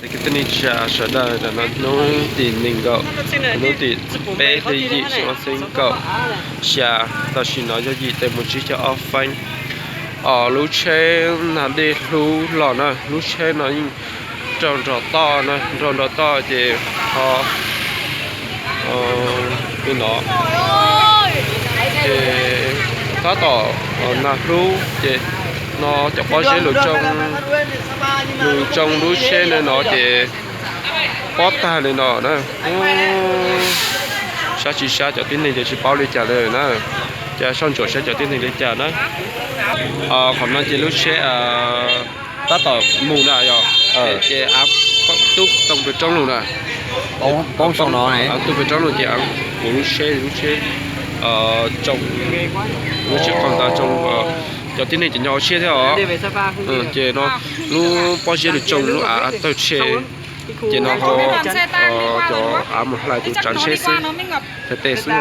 Tej kwv tij neej tsa sawv daws, ntawm no hnub tim nees nkaum, hnub tim peb hli yim xyoo ob txhiab kaum xya, tam sim no yog yim tes mus tsib caug ob feeb. Lub tsheb nag dej hlub los na, lub tsheb no yeej raug nrog toj na, raug nrog toj ces ho li no ces tab tom nag hlub ces no cov pob zeb lug tsoo lub tsheb no no ces pob tag li no na. Sab tsis sab cov tib neeg ces tsis paub li cas li na. Ces soj ntsuam saib cov tib neeg li cas na. Qhov no ces lub tsheb tab tom mus na yog, ces av tub too pes roob lug na. Poob zoo no, av tub pes roob lug ces av puv lub tsheb, lub tsheb tsoo, lub tsheb qaug ntawd tsoo, cov tib neeg ces nyob hauv tsheb thiab os. Ces no lub pob zeb lug tsoo lub av tawg tshe, ces no ho cov av mus hlais tus tsav tsheb xwb, thav tes xwb.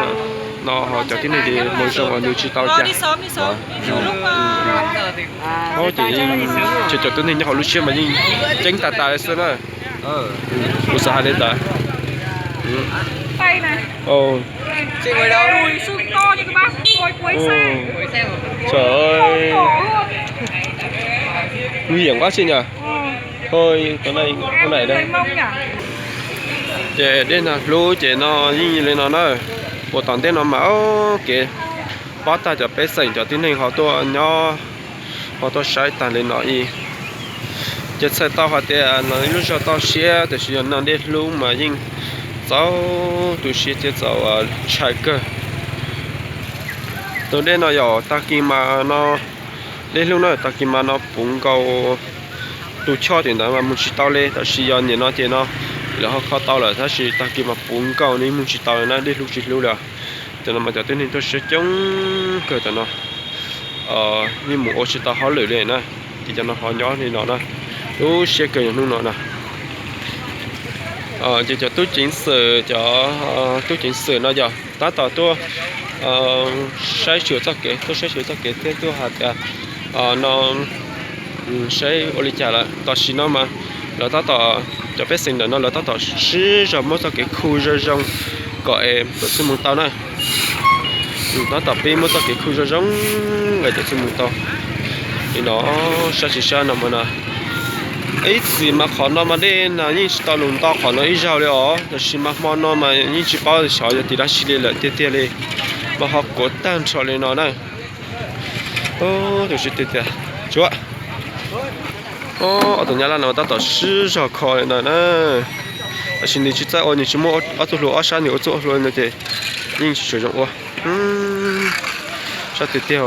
No ho cov tib neeg ces mus zoo uas nws tsis tau cas. Ces cov tib neeg nyob hauv lub tsheb mas yeej ceeb tas tas li xwb na. Kuv xav hais li ntawd. Nguy hiểm quá xí nhỉ. Thôi, thôi này đây. Ces dej nag hlub ces no yeej li no na. Puas tom ntej no mas kev pob tag, cov pej xeem cov tib neeg ho tuaj nyob, ho tuaj saib tag li no ib. Ces txhais tau hais tias no ib lub zog toj siab, tiam sis yog nag dej hlub mas yeej txaus tu siab thiab txaus ntshai kawg. Tus dej no yog tag kis mas no, dej hlub no tag kis mas no puv nkaus tus choj tim ntawd mas mus tsis tau li. Tab sis yog nim no ces no lawv ho kho tau lawm, tab sis tag kis mas puv nkaus ne, mus tsis tau li na, dej hlub tsis hlub li. Tam no mas cov tib neeg tuaj siab coob kawg tam no, yeej mus ua tsis tau hauj lwm li na. Ces cov no ho nyob li no na, tu siab kawg yog hnub no na. Ces cov tub ceev xwm, cov tub ceev xwm no yog tab tom tuaj saib xyuas txoj kev, tuaj saib xyuas txoj kev thiab tuaj hais tias no saib ua li cas lawm. Tam sim no mas lawv tab tom, cov pej xeem ntawm no lawv tab tom sib zog muab txoj kev khu zoo zoo kom es tawm txuj mus tau na. Tab tom pib muab txoj kev khu zoo zoo es tawm txuj mus tau. Li no, sab tsis sab no mas no, ib txhis mas qhov no mas dej no yeej tsis tau lug nto qhov no ib zaug li os, tab sis mas hmo no mas yeej tsis paub xyov yog tim dab tsi li lawm tiag tiag li, mas ho kuav tag nrho li no na. Tus sib tiag tiag, tsuav ob tug nyab laj no tab tom sib zog kho li no na. Tab sis nws tsis txawj ua, nws tsis muaj ob tug hluas ob sab, nws ua txuj ua hlua no ces yeej tsis tshua zoo ua. Sab tiag tiag,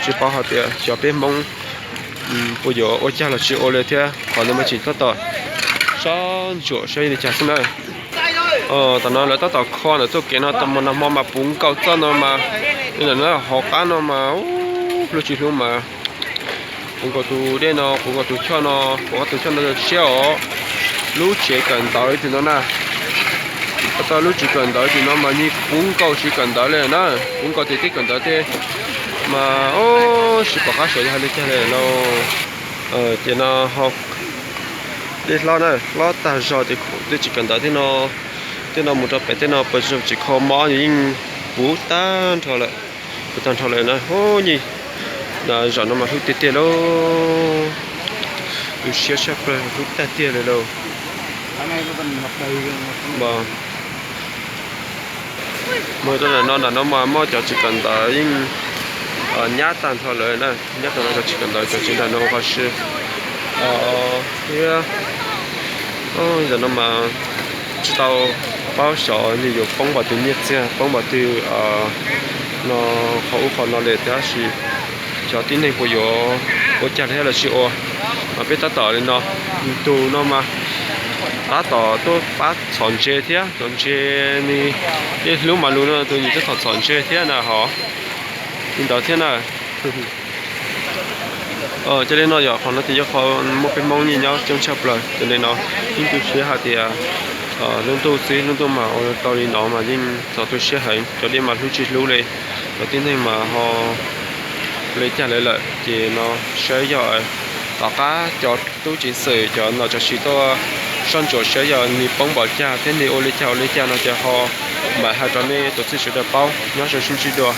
tsis paub hais tias xyov peb Hmoob puas yuav ua cag los tsis ua li thiab. Qhov no mas tseem tab tom sab ntsuam saib li cas xwb na. Tam no lawv tab tom kho ntawm txoj kev no, tam no nag hmo mas puv nkaus txoj no mas, li ntawm no hauv qab no mas hlub tsis hlub mas puv nkaus tus dej no, puv nkaus tus choj no, puv nkaus tus choj no siab os. Lub tsev kawm ntawv tim no na, tau lub tsev kawm ntawv tim no mas yeej puv nkaus tsev kawm ntawv li na, puv nkaus tias tej kawm ntawv tej mas tsis pom qab saib yog hais li cas li lauj. Ces no ho dej hlob na, hlob tag zog ces tej tsev kawm ntawv tej no, tej no mus rau pem tej no puas tsis kho mob yeej puv tag nrho lawm, puv tag nrho lawm na. Ub, zaum no mas hlub tiag tiag lauj, tu siab tshaj plaws, hlub tag tiag li lauj. Mus rau nram no, nram no mas muaj cov tsev kawm ntawv yeej nyab tag nrho lawm na, nyab tag nrho cov tsev kawm ntawv, cov tsev nram no ua qhov si thiab. Zaum no mas tsis tau paub xyov nws yuav poob npaum twg nyiaj txiag, poob npaum twg no qhov ub qhov no li, tab sis xyov tib neeg puas yuav ua cag thiab los tsis ua. Mas peb tab tom li no, tus no mas tab tom tuaj pab txhom ntses thiab, txhom ntses ne, dej hlub mas lug no tus nws tuaj txhom txhom ntses thiab na hov, li ntawd thiab na. Ces li no yog qhov no ces yog qhov muaj peb Hmoob yeej nyob coob tshaj plaws. Ces li no yeej tu siab hais tias lub ntuj xwb, lub ntuj mas ua tau li no mas yeej txaus tu siab heev, cov dej mas hlub tsis hlub li, cov tib neeg mas ho li cas li lawm. Ces no saib yog Tom qab cov tub ceev xwm cov nom cov tswv tuaj soj ntsuam saib yog nws poob npaum cas thiab nws ua li cas ua li cas no ces ho mam hais rau nej tus txij sawv daws paub. Nyob zoo sib ntsib dua.